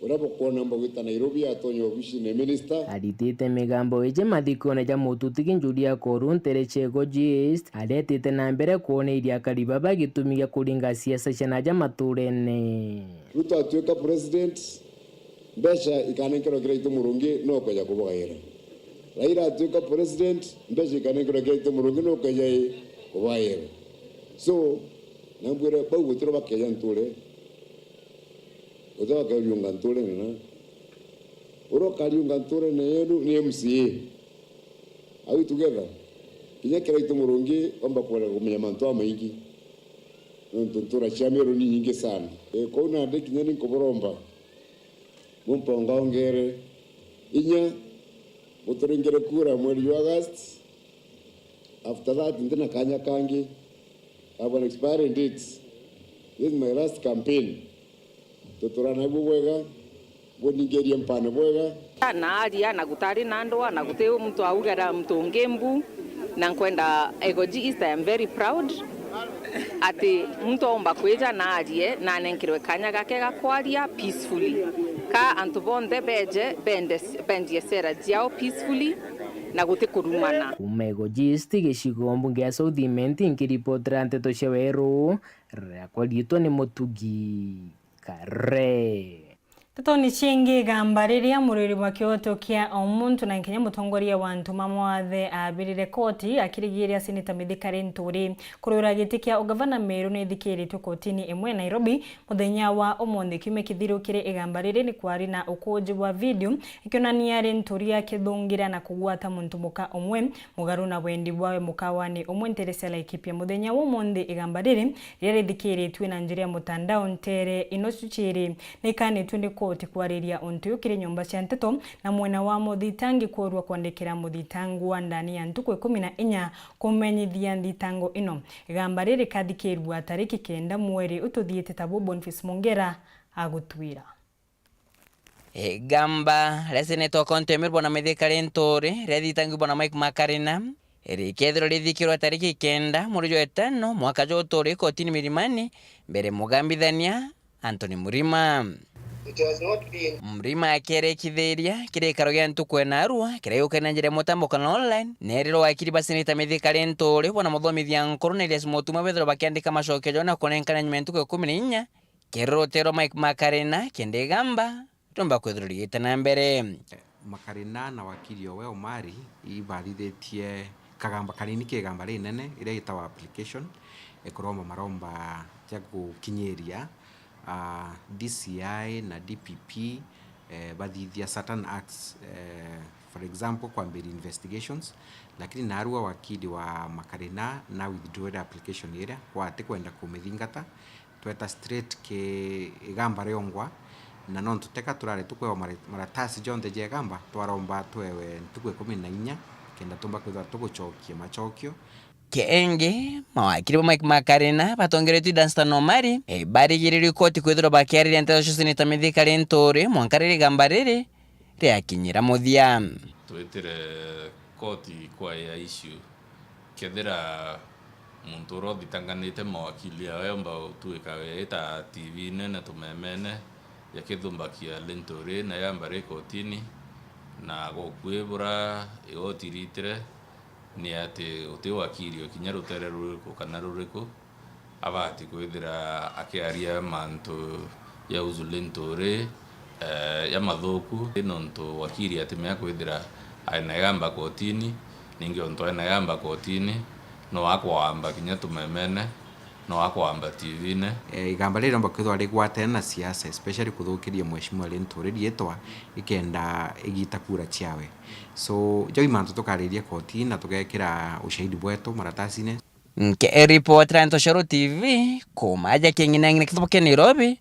Uria bukwona mbagwita Nairobi atonya obisine ya minister. Aritite migambo iji mathikone ja mututigi Julia Koru ntere cia Igoji East, aretite na mbere kwoneria akari baba gitumi gia kuringa siasa cia naja maturene. Ruto atuika president, mbeca ikanenkerwa Kiraitu Murungi, no kweja kubugaira. Raila atuika president, mbeca ikanenkerwa Kiraitu Murungi, no kweja i kubugaira. So, nambwire, bau gutiro bakeja nture, gutiro bakeriunga nturene na. Uria ukariunga nturene yenu ni M C A. Are we together? Kinya Kiraitu Murungi omba kwenda kumenya mantu jamaingi. Nontu ntura cia Meru ni nyingi sana. E, kwou nandi kinya ni nkuburomba. Mumponga ongere inya, muturingire kura mweri jwa August. After that, ntina kanya kangi. I have an expiring date. This is my last campaign. Tuturana nabu bwega. Bunthikiririe mpana bwega. Na aria, na gutari na ndwa, na guti muntu augera muntu ungi mbu. Na nkwenda Egoji East, I am very proud ati muntu aumba kwija na arie, na anenkerwe kanya gake ga kwaria peacefully. Ka antu bonthe beje, bende, bendie sera ciao peacefully, na guti kurumana. Kuma Egoji East, gicigo mbunge ya South Imenti, nkiripotera nteto cia weru, riakwa riitwa ni Mutugi Kare. Ntetoni ciingi, igamba riria muriri bwa kioto kia o muntu na nkinya mutongoria wa antu ma mawathe aabirire koti akirigiiria Seneta Mithika Linturi kurwira giti kia ugavana Meru ni ithikiiritue kotini imwe Nairobi muthenya wa umunthi. Kiumia kithiru kiri igamba riri ni kwari na ukuuji bwa video ikionania Linturi akithungira na kugwata muntu muka umwe mugaru na wendi bwawe mukawani umwe ntere cia Laikipia. Muthenya wa umunthi igamba riri riria rithikiiritue na njira ya mutandao ntere ino ciiri ni ikanitue ni koti kwariria untu uyu kiri nyomba cia nteto na mwena wa muthitangi kuurua kwandikira muthitangwa ndani ya ntuku ikumi na inya kumenyithia nthitango ino. Igamba riri rikathikirua tariki kenda mweri ututhiite, tabu Boniface Mongera agutwira. Igamba ria seneta wa kaunti ya Meru Bwana Mithika Linturi, riathitangirwe Bwana Mike Makarina, rikethirwa rithikirwa tariki kenda mweri jwa itano mwaka juu turi kotini Milimani, mbere mugambithania Anthony Murima. Murima akierekithiria kirikaro gia ntuku ena arua kiria giukania njira ya mutambo kana online, neerire wakiri ba seneta Mithika Linturi, Bwana Muthomithia Nkuru na Elias Mutuma bethirwa bakiandika macokio jao na kunenkana nyuma ya ntuku ikumi na inya, kiri rutero Mike Makarina kenda igamba riumba kwithirwa rigite na mbere. Makarina na wakili owe Omari ibathithitie kagamba kanini ki igamba rinene iria gitagwa application, e, kuromba maromba ja gukinyiria, ah, D C I na D P P, eh, bathithia certain acts, eh, for example, kwambiria investigations, lakini narua wakili wa Makarina na withdrawire application iria kwa ati kwenda kumithingata. Tweta straight ki igamba riongwa, na nontu teka turari tukwewa mara-, maratasi jonthe ja igamba, twaromba twewe ntuku ikumi na inya kenda tumba kwithirwa tugucokia macokio. Keengi, mawakiri ba Mike Makarina batongeretue Dunstan Omari, eh, barigiririe koti kwithirwa bakiariria nteto cia seneta Mithika Linturi mwanka riria igamba riri riakinyira muthia. Twitire koti kwa ya issue. Kethira muntu uria uthitanganite mawakili awe omba utuika wita T V-ine na tumemene, yakithumbakia Linturi na yamba ri kotini, na gukui bura igoti iritire, ni ati uti wakili o kinya rutere ruriku kana ruriku abati kwithira akiaria mantu ya uzu Linturi, eh, ya mathuku, nontu wakili atimea kwithira aina igamba kotini, ningi ontu aina igamba kotini, no akwamba kinya tumemene, no akwamba T V-ine. Eh, igamba riri riomba kwithirwa rigwatene na siasa, especially kuthukiria Mheshimiwa Linturi riitwa, ikenda igita kura ciawe. So, jau i mantu tukariria kotini na tugekira ushahidi bwetu maratasine. Nkiripotera Ntoshoro T V, kuma aja King'inang'ina kithumo kia Nairobi,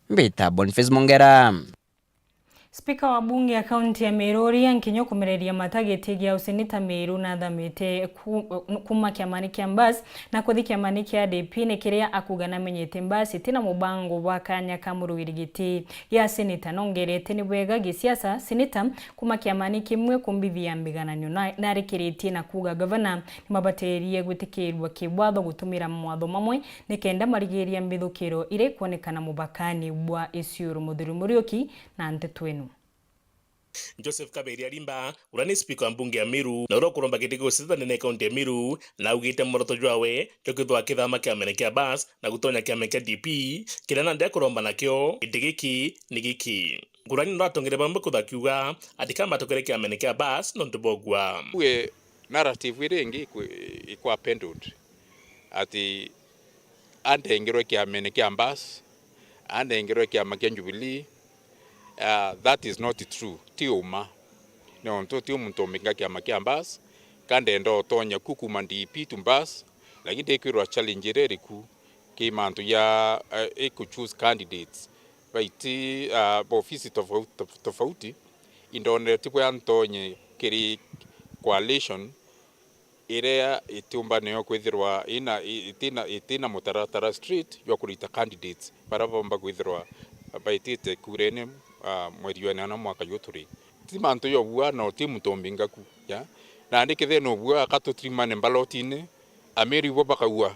mbita Boniface Mongera. Spika wa bunge ya kaunti ya Meru, Rian Kinyo, kumereria mata giti gia useneta Meru nathamite ku-, kuma kiamani kia Mbas na kuthi kiamani kia D P, ni kiria akuga namenyete Mbas itina mubango bwa kanya ka murwiri giti gia seneta. Nongerete ni bwega gisiasa seneta kuma kiamani kimwe kumbithia mbigananio na, narikiritie na kuga gavana nimabaterie gwitikirua kiwatho gutumira mawatho mamwe nikenda marigiria mbithukiro iria ikwonekana mubakani bwa Isiolo. Muthuri Muriuki na nteto ino. Joseph Kaberia Limba, uria ni spika wa mbunge ya Meru na uria ukuromba giti gia useneta nene kaunti ya Meru, na augite mworoto jwawe jwa kwithirwa akithama kiamene kia Mbas na gutonya kiamene kia D P, kiria nandi akuromba nakio giti giki ni giki. Ngurani no atongere bamwe kutha akiuga ati kamba atokere kiamene kia Mbas nontu bogua. Uge narrative iria ingi ikwa, ikwa peddled ati andengerwe kiamene kia Mbas, andengerwe kiama kia Jubilee. Ah, that is not true. Ti uma. Nontu ti muntu umbinga kiama kia Mbas, ka ndenda utonya ku kuma D P to Mbas, lakini ndikwirwa challenge iria iri ku ki mantu ya, eh, iku choose candidates. Baiti, ah, ba ofisi tofauti, tof-, tofauti, indonere ti bwega ntonye kiri coalition iria itiumba nayo kwithirwa ina, i-, itina, itina mutaratara straight jwa kurita candidates baria baumba kwithirwa baitite kurene, uh, Ah, mweri wa inana mwaka juu turi. Ti mantu jobua no ti muntu umbingaku, ya. Nandi kethira nobua akatutirimane mbalotine, Amiru ibo bakaua.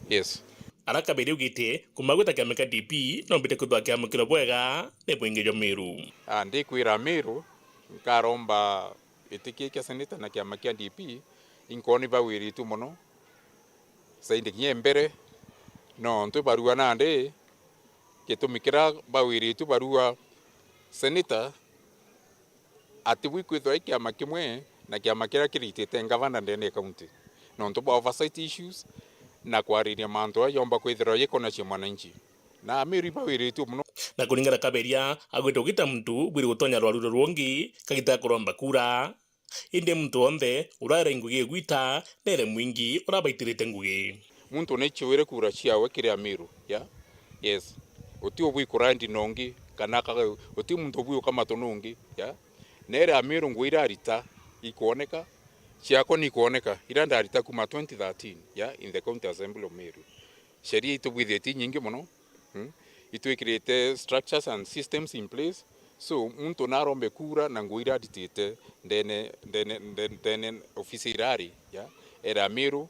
Yes. Ara Kabiri augite, kuma gwita kiama kia D P, nombite kwithwa akiamukirwa bwega ni mwingi jwa Miru. Ah, ndikwira Amiru, nkaromba giti kii kia seneta na kiama kia D P, inkwona ibawiritue mono. Zaidi kinya mbere, nontu barua nandi, gitumi kiria bawiritue barua seneta, ati bwi kwithwa i kiama kimwe na kiama kiria kiritite ngavana ndene ya county, nontu bwa oversight issues na kwariria mantu aria yomba kwithirwa yikonacia mwananchi. Na Amiru ibawiritue mono. Na kuringana Kaberia, agwite ugita muntu bwiri gutonya rwaruro rwongi kagita kuromba kura. Indi muntu wonthe uraere ngugi igwita, nere mwingi urabaitirite ngugi. Muntu naichiwire kura ciawe kiri Amiru, ya? Yes. Uti ubwi kurandi nongi, kana aka-, uti muntu ubwi ukamatwa nungi, ya? Nere Amiru ngugi irarita ikwoneka, ciakwa nikwoneka, ira ndarita kuma twenty thirteen, ya, in the County Assembly of Meru. Sheria itubwithitie inyingi mono, mm? Itwikirite structures and systems in place, so muntu narombe kura na ngugi iria aritite ndene, ndene, ndene, ndene ofisi irari, ya, era Miru,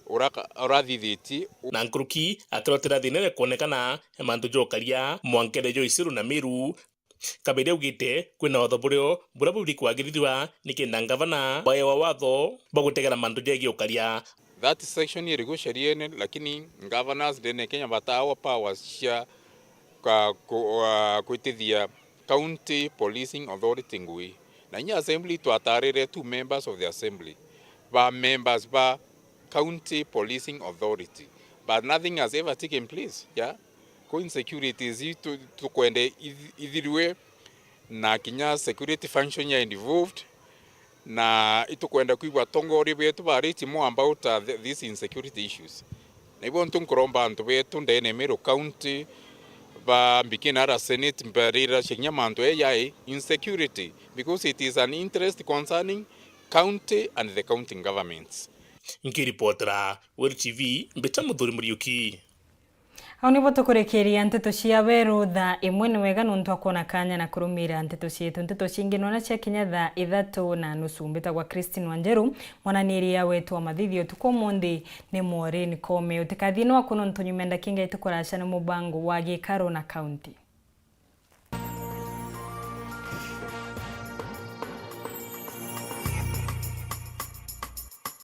uraka-, urathithitie u- Na nkuruki akirotera thina iria kwonekana mantu jokaria mwankere jo Isiru na Miru, Kabiri augite kwina watho burio buria bubiri kwagirithua nikenda ngavana baewa watho bwa gutegera mantu jegii ukaria. That section iri gwi sheriene, lakini governors ndene Kenya batawa powers cia ka-, ku-, uh, kwitithia County Policing Authority ngugi. Na inya assembly twatarire two members of the assembly ba members ba County Policing Authority, but nothing has ever taken place, yeah? Ku insecurities iu tu-, tukwende ithi-, ithirue, na kinya security function ya involved, na itukwenda kwigua atongoria betu bariti more about, uh, th-, these insecurity issues. Na ibo ntu nkuromba antu betu ndene Meru County, ba mbikina ara Senate mbarira kinya mantu eya i insecurity, because it is an interest concerning county and the county governments. Nkiripotera Weru T V, mbita Muthuri Muriuki. Au nibo tukurikiria nteto cia Weru thaa imwe. Ni wega nontu akwona kanya na kurumira nteto cietu. Nteto cingi nona cia kinya thaa ithatu na nusu. Mbitagwa Christine Wanjeru, mwananiria wetu wa mathithi utuku umunthi ni Maureen Kome. Utikathie nwaku nontu nyuma ndakika itukurasha ni mubango wa gikaro na kaunti.